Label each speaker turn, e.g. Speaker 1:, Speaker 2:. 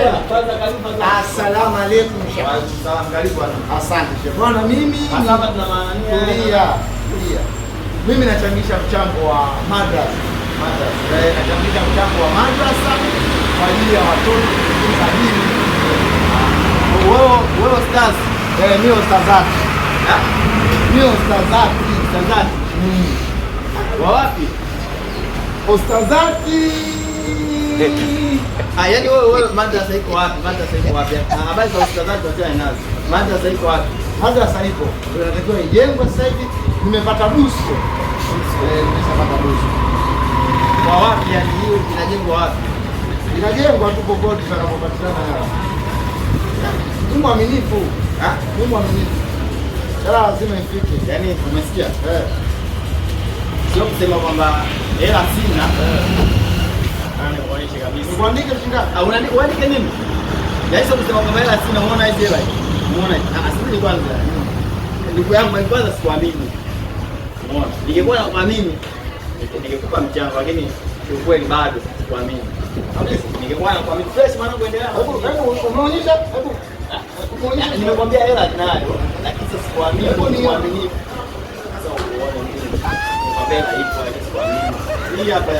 Speaker 1: Asalamu alaykum Sheikh.
Speaker 2: Salam, karibu bwana.
Speaker 1: Asante Sheikh. Bwana mimi
Speaker 2: Hapa tuna maana
Speaker 1: tulia, tulia. Mimi nachangisha mchango wa madrasa.
Speaker 2: Madrasa.
Speaker 1: Eh, nachangisha mchango wa madrasa kwa ajili ya watoto kujifunza dini.
Speaker 2: Wewe ustaz.
Speaker 1: Eh, mimi ustazati.
Speaker 2: Ah,
Speaker 1: Mimi ustazati.
Speaker 2: Ustazati. Wa wapi?
Speaker 1: Ustazati.
Speaker 2: Ah, yani wewe madrasa iko wapi? Madrasa iko wapi? Ah, habari za ustazati wachana nazo. Madrasa iko wapi?
Speaker 1: Madrasa ipo. Ndio inatakiwa ijengwe sasa hivi. Nimepata duso. Eh, nimeshapata duso.
Speaker 2: Kwa wapi yani hiyo inajengwa wapi?
Speaker 1: Inajengwa tu popote tutakapopatikana hela. Ni mwaminifu.
Speaker 2: Ah,
Speaker 1: Ni mwaminifu. Hela lazima ifike.
Speaker 2: yani umesikia?
Speaker 1: Eh.
Speaker 2: Sio kusema kwamba hela sina. Ah, nikuonyeshe kabisa.
Speaker 1: Nikuandike shilingi?
Speaker 2: Ah, uandike nini? Yaani sio kusema kwamba hela sina, umeona hizi hela? Umeona? Ah, subiri kwanza. Ndugu yangu, mimi kwanza sikuamini. Umeona? Ningekuwa nakuamini, ningekupa mchango, lakini kiukweli bado sikuamini.
Speaker 1: Kabisa.
Speaker 2: Ningekuwa nakuamini fresh maana kuendelea.
Speaker 1: Hebu hebu umeonyesha? Hebu umeonyesha?
Speaker 2: Nimekwambia hela ninayo, lakini sasa sikuamini,
Speaker 1: Hebu
Speaker 2: ni
Speaker 1: ni-
Speaker 2: mwaminifu. Sasa uone mimi. Nimekwambia hela ipo, lakini sikuamini. Hii hapa.